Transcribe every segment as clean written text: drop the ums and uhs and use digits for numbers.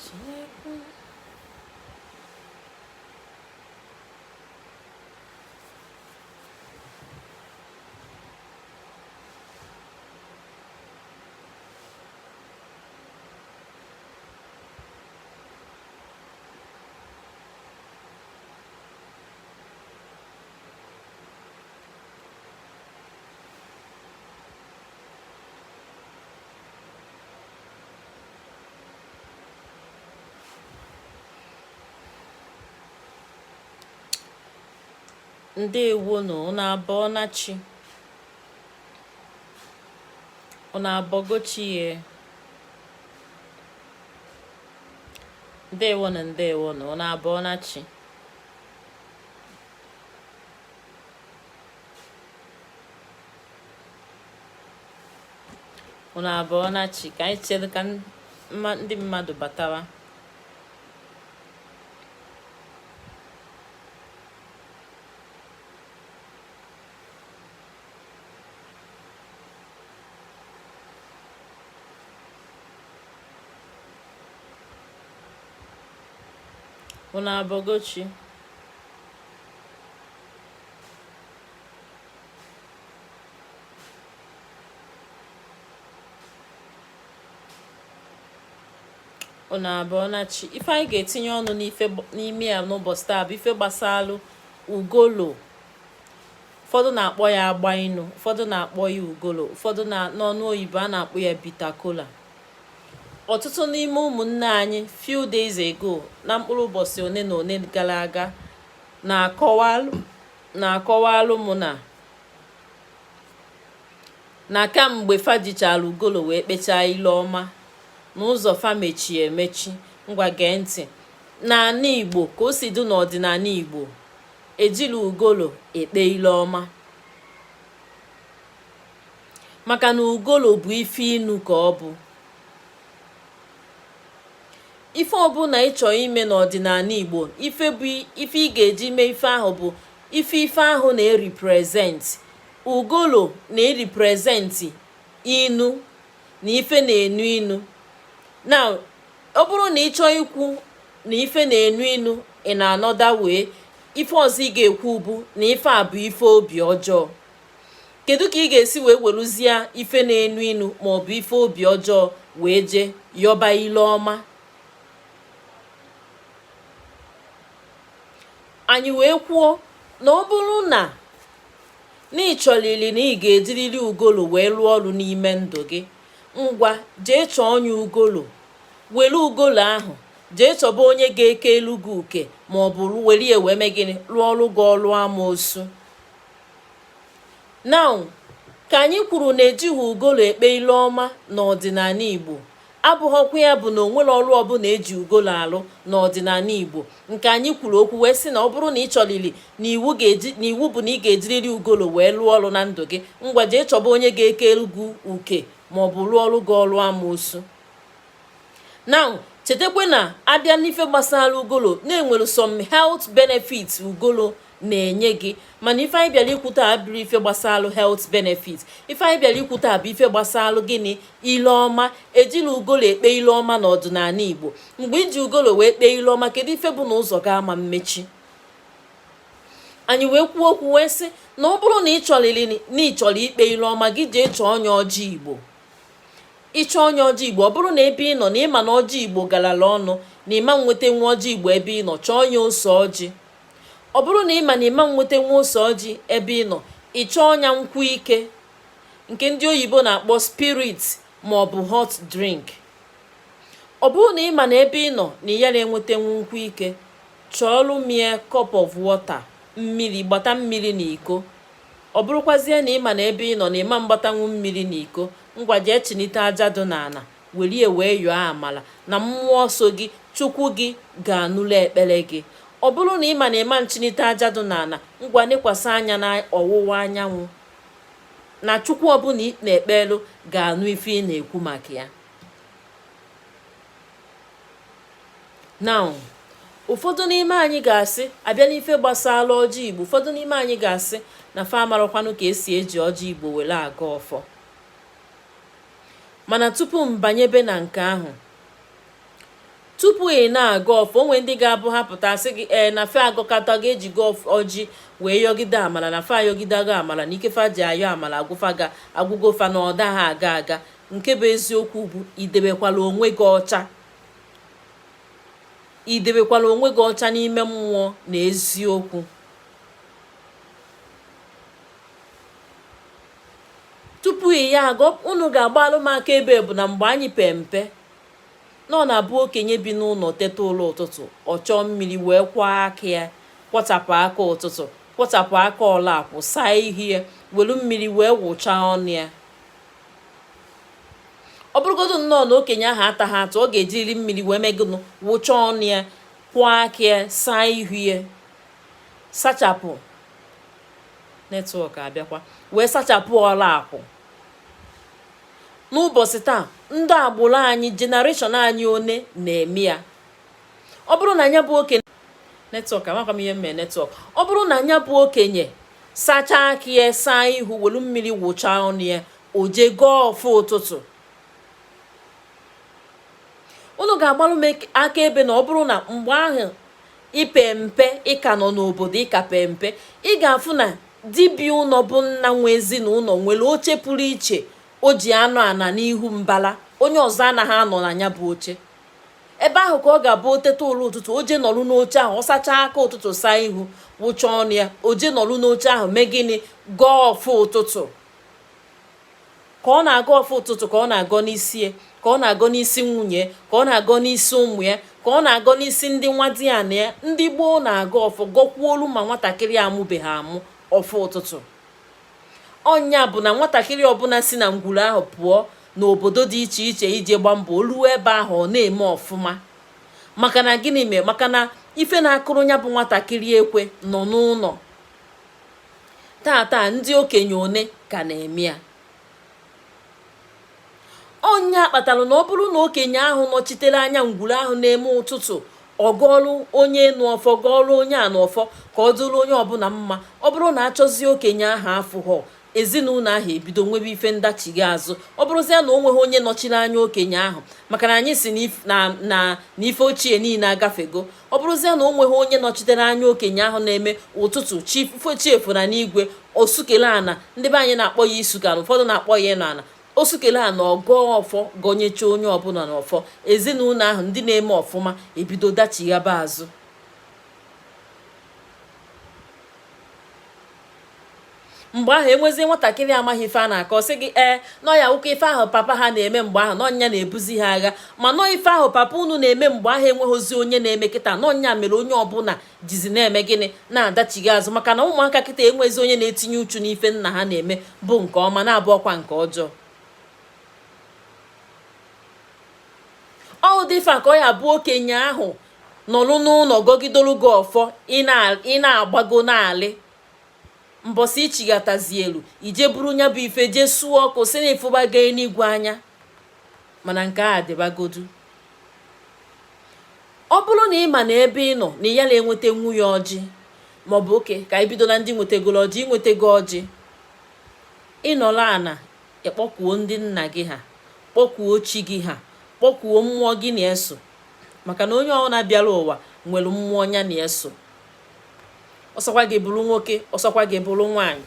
Chineke. Ndewonu, unu abọọna chi? Unu abọgo chi ye? Ndewonu, ndewonu, unu abọọna chi? Unu abọọna chi? Ka anyị chere ka ndị mmadụ batawa. Unu abọgo chi? Unu abọọna chi? Ife anyị ga-etinye ọnụ n'ife n'ime ya n'ụbọchị taa bụ ife gbasalụ ugolo. Ụfọdụ na-akpọ ya agba inu, ụfọdụ na-akpọ ya ugolo, ụfọdụ na n'ọnụ oyibo a na-akpọ ya bitter kola. Ọtụtụ n'ime ụmụnne anyị few days ago, na mkpụrụ ụbọchị one na one gara aga, na-akọwalụ m na kamgbe fa jichara ugolo wee kpechaa ile ọma na ụzọ fa mechie emechi. Ngwa, gee ntị. N'ala Igbo, ka o si dị n'ọdịnala Igbo, ejila ugolo ekpe ile ọma, maka na ugolo bụ ife inu ka ọ bụ. Ife ọbụla ị chọrọ ime n'ọdịnala Igbo, ife bụ ife ị ga-eji mee ife ahụ bụ ife ife ahụ na-erepresent. Ugolo na-erepresent inu na ife na-enu inu. Na ọ bụrụ na ị chọọ ikwu na ife na-enu inu in another way, ife ọzọ ị ga-ekwu bụ na ife a bụ ife obi ọjọọ. Kedu ka ị ga-esi wee weruzie ife na-enu inu maọbụ ife obi ọjọọ wee jee yọba ile ọma? Anyị wee kwuo na ọ bụrụ na ị chọrịrị na ị ga-ejiriri ugolo wee lụọ ọrụ n'ime ndụ gị, ngwa, jee chọọ onye ugolo, were ugolo ahụ jee chọba onye ga-eke elu gị uke, ma ọ bụ were ya wee mee gịnị? Lụọ ọrụ gị ọrụ amoosu. Now, ka anyị kwuru na ejighị ugolo ekpe ile ọma n'ọdịnala Igbo, abụghọkwa ya bụ na o nwere ọrụ ọbụla eji ugolo alụ n'ọdịnala Igbo. Nke anyị kwuru okwu wee sị na ọ bụrụ na ị chọrịrị na iwu ga-eji na iwu bụ na ị ga-ejiriri ugolo wee lụọ ọrụ na ndụ gị, ngwa, jee chọba onye ga-eke elu gị uke ma ọ bụ lụọ ọrụ gị ọrụ amoosu. Now, chetakwa na abịa n'ife gbasara ugolo, na-enwere some health benefits ugolo na-enye gị, mana ife anyị bịara ikwu taa abụrụ ife gbasara health benefit. Ife anyị bịara ikwu taa bụ ife gbasara gịnị? Ile ọma. Ejila ugolo ekpe ile ọma n'ọdịnala Igbo. Mgbe iji ugolo wee kpee ile ọma, kedu ife bụ na ụzọ ga-ama mmechi? Anyị wee kwuo okwu wee sị na ọ bụrụ na ị chọrịrị na ị chọrọ ikpe ile ọma gị, jee chọọ onye ọjị Igbo. Ịchọ onye ọjị Igbo, ọ bụrụ na ebe ị nọ na ịma na ọjị Igbo garala ọnụ, na ịma nweta nwa ọjị Igbo ebe ị nọ, chọọ onye ose ọjị. Ọ bụrụ na ịma na ịma nweta nwa ose ọjị ebe ị nọ, ị chọọ ọnya nkwụ ike, nke ndị oyibo na-akpọ spirit ma ọ bụ hot drink. Ọ bụrụ na ịma na ebe ị nọ na ị yara enwetanwu nkwụ ike, chọọlụ mie cup of water, mmiri, gbata mmiri na iko. Ọ bụrụkwazie na ịma na ebe ị nọ na ịma mgbatanwu mmiri na iko, ngwa, jee chinite aja dị n'ala, werie wee yọọ amala na mmụọ so gị, Chukwu gị ga-anụla ekpere gị. Ọ bụrụ na ịma na ịma nchinite aja dị n'ala, ngwa, nekwasị anya na ọwụwa anyanwụ, na Chukwu ọbụla ị na-ekpelu ga-anụ ife ị na-ekwu maka ya. Now, ụfọdụ n'ime anyị ga-asị, abịa n'ife gbasara ọjị Igbo, ụfọdụ n'ime anyị ga-asị na fa amarakwanụ ka esi eji ọjị Igbo were aga ọfọ. Mana tupu m banyebe na nke ahụ, tupu Tupu ị na-agọ ọfọ, o nwee ndị ga-abụ ha pụta sị gị ee na fe agọkata ga-ejigo ọjị wee yọgide amala, na fa ayọgidego amala, na ike fa ji ayọ amala agwụfaga agwụgo fa, na ọ daha aga aga. Nke bụ eziokwu bụ, idebekwala onwe gị ọcha, idebekwala onwe gị ọcha n'ime mmụọ na eziokwu. Tupu ị ya agọ, unu ga-agbalụ m aka ebe bụ na mgbe anyị pe mpe, na ọ na-abụ okenye bi n'ụlọ teta ụla ụtụtụ, ọ chọọ mmiri wee kwọọ aka ya, kwọchapụ aka ụtụtụ, kwọchapụ aka ọla akwụ, saa ihu ya, welu mmiri wee wụchaa ọnụ ya. Ọ bụrụgodu nnọọ na okenye ahụ ataghị atụ, ọ ga-ejiriri mmiri wee mee gịnụ? Wụchaa ọnụ ya, kwọọ aka ya, saa ihu ya, sachapụ network abịakwa wee sachapụ ọla akwụ. N'ụbọchị taa, ndị agbụrụ anyị, generation anyị one na-eme ya? Ọ bụrụ na anya bụ okenye network, amakwa m ihe mme network. Ọ bụrụ na anya bụ okenye sachaa aka ya, saa ihu, welu mmiri wụchaa ọnụ ya, o jee gọọ ọfọ ụtụtụ, unu ga-agbalụ m aka ebe na ọ bụrụ na mgbe ahụ ipe mpe, ị ka nọ n'obodo, ị ka pe mpe, ị ga-afụ na dibịa ụlọ bụ nna nwe ezinụlọ nwere oche pụrụ iche o ji anọ ana n'ihu mbala. Onye ọzọ anaghị anọ na ya bụ oche. Ebe ahụ ka ọ ga-abụ o teta ụla ụtụtụ, o jee nọrụ n'oche ahụ. Ọ sachaa aka ụtụtụ, saa ihu, wụchaa ọnụ ya, o jee nọrụ n'oche ahụ, mee gịnị? Gọọ ọfọ ụtụtụ. Ka ọ na-agọ ọfọ ụtụtụ, ka ọ na-agọ n'isi ya, ka ọ na-agọ n'isi nwunye, ka ọ na-agọ n'isi ụmụ ya, ka ọ na-agọ n'isi ndị nwa di ya na ya. Ndị gboo na-agọ ọfọ, gọkwuolu ma nwatakịrị amụbeghị amụ ọfọ ụtụtụ. Ọnya bụ na nwatakịrị ọbụla si na ngwuru ahụ pụọ n'obodo dị iche iche ije gba mbọ, oluo ebe ahụ, ọ na-eme ọfụma. Maka na gịnị mee? Maka na ife na-akụrụ ya bụ nwatakịrị ekwe nọ n'ụlọ. Tata, ndị okenye one ka na-eme ya? Ọnya kpatara na ọ bụrụ na okenye ahụ nọchitere anya ngwuru ahụ na-eme ụtụtụ, ọ gọọlụ onye enu ọfọ, gọọlụ onye a n'ọfọ, ka ọ dụrụ onye ọbụla mma. Ọ bụrụ na achọzie okenye ahụ afụghọ, ezinụlọ ahụ ebido nwebe ife ndachighi azụ. Ọ bụrụzie na o nweghị onye nọchiri anya okenye ahụ, maka na anyị si na ife ochie niile agafego, ọ bụrụzie na o nweghị onye nọchitere anya okenye ahụ na-eme ụtụtụ, chi efona n'igwe, osukele ana. Ndị be anyị na-akpọ ya isukala, ụfọdụ na-akpọ ya ịnọ ana. Osukele ana, ọgọọ ọfọ, gọnyecha onye ọbụla n'ọfọ, ezinụlọ ahụ ndị na-eme ọfụma ebido dachighaba azụ. Mgbe ahụ, enwezie nwatakịrị amaghị ife a na-akọ, sị gị ee nọ ya ụka ife ahụ papa ha na-eme mgbe ahụ, n'ọnya na-ebuzi ha agha. Ma nọọ ife ahụ papa unu na-eme mgbe ahụ enweghịzi onye na-eme kịta, n'ọnya mere onye ọbụla jizi na-eme gịnị? Na-adachighị azụ. Maka na ụmụaka kịta enwezi onye na-etinye uchu n'ife nna ha na-eme bụ nke ọma na-abụ ọkwa nke ọjọọ. Ọ dị ife a ka ọ ya bụ okenye ahụ nọrụ n'ụlọ gọgidolu gị ọfọ, ị na-agbago n'alị. Mbọsị ichighatazi elu, ije buru nya bụ ife jee suo ọkụ, si na ịfụbago eluigwe anya. Mana nke a dịbagodu, ọ bụrụ na ị ma na ebe ị nọ na ya na-enweta nwunye ọjị, maọbụ oke, ka anyị bido na ndị nwetagoro ọjị. Inwetago ọjị, ịnọrọ ana, ịkpọkwuo ndị nna gị ha, kpọkwuo chi gị ha, kpọkwuo mmụọ gị na-eso. Maka na onye ọbụla bịara ụwa nwere mmụọ ya na-eso. Ọsọkwa gị bụrụ nwoke, ọsọkwa gị bụrụ nwaanyị,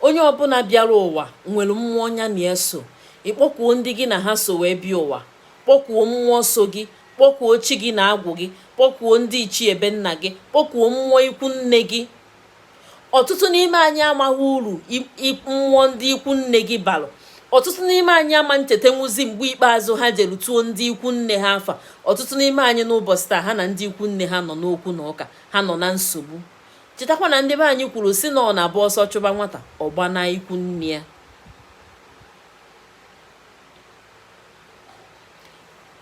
onye ọbụla bịara ụwa nwere mmụọ ya na-eso. Ịkpọkwuo ndị gị na ha so wee bịa ụwa, kpọkwuo mmụọ so gị, kpọkwuo chi gị na agwụ gị, kpọkwuo ndị ichie ebe nna gị, kpọkwuo mmụọ ikwu nne gị. Ọtụtụ n'ime anyị amaghị uru mmụọ ndị ikwu nne gị balụ. Ọtụtụ n'ime anyị ama nchetanwuzi mgbe ikpeazụ ha jere tuo ndị ikwu nne ha afa. Ọtụtụ n'ime anyị n'ụbọchị taa, ha na ndị ikwu nne ha nọ n'okwu na ụka, ha nọ na nsogbu. Chetakwa na ndị be anyị kwuru si na ọ na-abụ ọsọ chụba nwata, ọ gbana ikwu nne ya.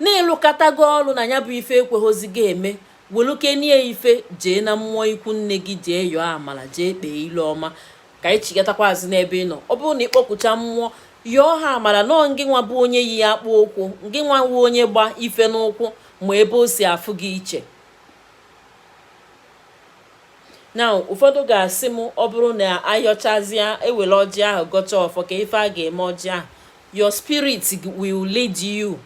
Na-ịlụkọtago ọrụ na ya bụ ife ekweghịzi gị eme, welukenie ife jee na mmụọ ikwu nne gị, jee yọọ amala, jee kpee ilu ọma. Ka anyị chigatakwa azụ n'ebe ị nọ. Ọ bụrụ na ịkpọkwucha mmụọ, yọọ ha amala, nọọ ngị nwa bụ onye yi akpụ ụkwụ, ngị nwa bụ onye gba ife n'ụkwụ, ma ebe o si afụ gị iche na ụfọdụ ga-asị m, ọ bụrụ na ayọchazie, ewere ọjị ahụ gọcha ọfọ, ka ife a ga-eme ọjị ahụ? Your spirit will lead you.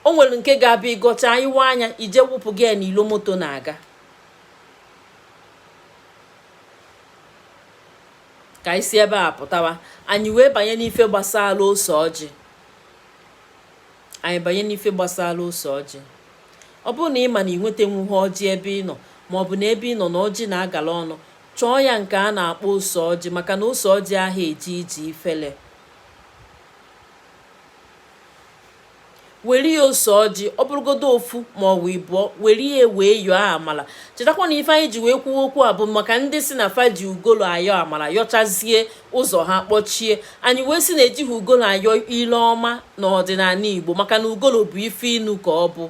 O nwere nke ga-abịa ịgọcha iwe anya ije wụpụ gị ya n'ilo moto na-aga. Ka anyị si ebe a pụtawa, anyị wee banye n'ife gbasara ose ọjị. Anyị banye n'ife gbasara ose ọjị. Ọ bụrụ na ị ma na ị nwetanwughị ọjị ebe ị nọ, maọbụ na ebe ị nọ na ọjị na-agala ọnụ, chọọ ya nke a na-akpọ ose ọjị, maka na ose ọjị ahụ eji ije ifele. Were ya ose ọjị, ọ bụrụgodo ofu ma ọ bụ ịbụọ, were ya wee yọọ amala. Chetakwa na ife anyị ji wee kwuo okwu a bụ maka ndị si na fa ji ugolo ayọ amala, yọchazie ụzọ ha kpọchie. Anyị wee sị na ejighị ugolo ayọ ile ọma n'ọdịnala Igbo, maka na ugolo bụ ife inu ka ọ bụ.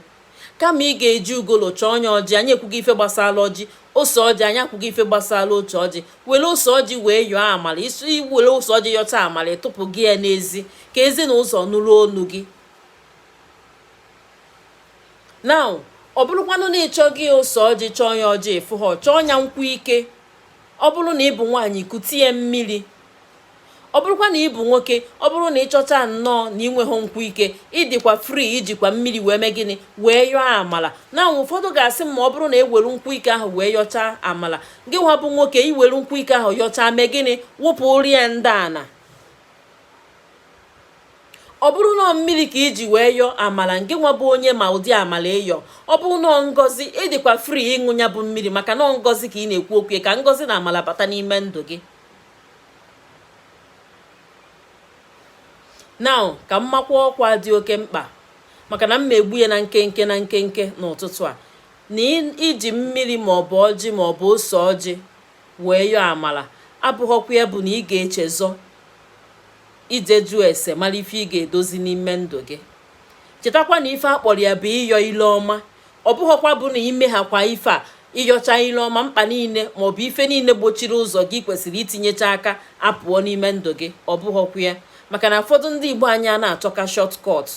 Kama ị ga-eji ugolo chọọ onye ọjị, anyị ekwugo ife gbasara ọjị, ose ọjị, anyị akwugo ife gbasara otu ọjị. Were ose ọjị wee yọọ amala. Isi were ose ọjị yọcha amala, ịtụpụ gị ya n'ezi ka ezi na ụzọ nụrụ onu gị. Now, ọ bụrụkwanụ na ịchọ gị ose ọjị, chọọ ya ọjị ịfụ ha, chọọ ya nkwụ ike. Ọ bụrụ na ị bụ nwaanyị, kute ya mmiri. Ọ bụrụkwa na ị bụ nwoke, ọ bụrụ na ị chọcha nnọọ na ị nweghị nkwụ ike, ịdịkwa free ijikwa mmiri wee mee gịnị? Wee yọọ amala. Na ụfọdụ ga-asị m, ma ọ bụrụ na ewere nkwụ ike ahụ wee yọchaa amala, gị nwa bụ nwoke, iwere nkwụ ike ahụ yọchaa, mee gịnị? Wụpụrụ ya ndị ana. Ọ bụrụ na mmiri ka iji wee yọọ amala, nke nwa bụ onye ma ụdị amala ịyọ, ọ bụrụ na ngọzi, ịdịkwa free ịṅụ ya bụ mmiri, maka na ngọzi ka ị na-ekwu okwu, ka ngọzi na amala bata n'ime ndụ gị. Now, ka m makwa ọkwa dị oke mkpa, maka na m egbu ya na nkenke na nkenke n'ụtụtụ a, na iji mmiri maọbụ ọjị maọbụ ose ọjị wee yọọ amala abụghọkwa ya bụ na ị ga-echezọ ije jụọ ese mara ife ị ga-edozi n'ime ndụ gị. Chetakwa na ife akpọrọ ya bụ ịyọ ile ọma. Ọ bụghọkwa bụ na ime ha kwa ife a, ịyọcha ile ọma, mkpa niile maọbụ ife niile gbochiri ụzọ gị kwesịrị itinyecha aka apụọ n'ime ndụ gị. Ọ bụghọkwa ya, maka na ụfọdụ ndị Igbo anyị a na-achọka shortcut.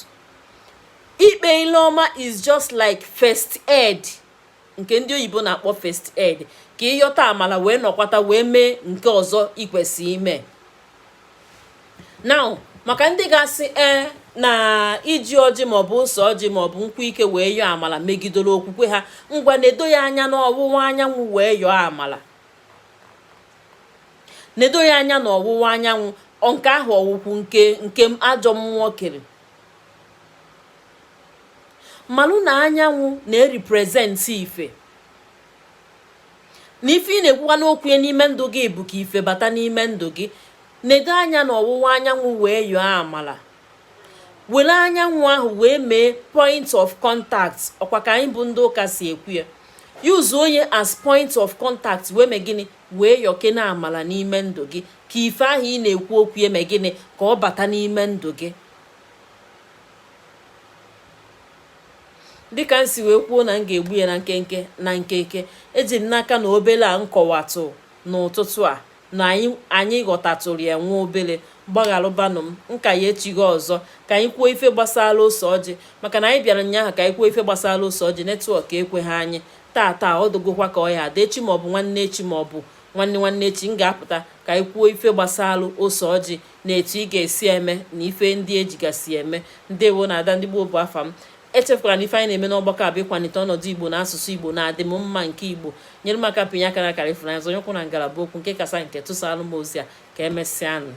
Ikpe ile ọma is just like first aid, nke ndị oyibo na-akpọ first aid, ka ịyọta amala wee nọkwata wee mee nke ọzọ ikwesị ime. Now, maka ndị ga-asị ee na iji ọjị maọbụ ose ọjị maọbụ nkwụ ike wee yọọ amala megidere okwukwe ha, ngwa, nedo ya anya n'ọwụwa anyanwụ wee yọọ amala. Nedo ya anya n'ọwụwa anyanwụ. Nke ahụ ọwụkwụ nke ajọ mmụọ kere malụ na anyanwụ na-erepresent ife, na ife ị na-ekwukwa n'okwu ya n'ime ndụ gị bụ ka ife bata n'ime ndụ gị. Nedo anya n'ọwụwa anyanwụ wee yọọ amala, were anyanwụ ahụ wee mee point of contact. Ọkwa ka anyị bụ ndị ụka si ekwu ya, use onye as point of contact wee mee gịnị? Wee yọkene amala n'ime ndụ gị, ka ife ahụ ị na-ekwu okwu ya mee gịnị? Ka ọ bata n'ime ndụ gị. Dịka m si wee kwuo na m ga-egbu ya na nkenke na nkenke, eji m n'aka na obele a nkọwatụ n'ụtụtụ a na anyị ghọtatụrụ ya nwa obere. Gbagharụbanụ m nka ya echighị ọzọ ka anyị kwuo ife gbasara ose ọjị, maka na anyị bịara ụnyaahụ ka anyị kwuo ife gbasara ose ọjị, network ekweghị anyị. Taa taa ọ dụgokwa ka ọ ya ada echi, maọbụ nwanne echi, maọbụ nwanne nwanne echi, m ga-apụta ka anyị kwuo ife gbasara ose ọjị na etu ị ga-esi eme na ife ndị ejigasị eme. Ndewo na ada ndị gboo bụ afa m. Echefukwara na ife anyị na-eme n'ọgbakọ a bụ ịkwalite ọnọdụ Igbo na asụsụ Igbo na adịm mma nke Igbo. Nyere m aka pinye aka na akara ịfụnanya, zọnye ụkwụ na ngalaba okwu nke kasa nke, tụsaalụ m ozi a. Ka emesịanụ.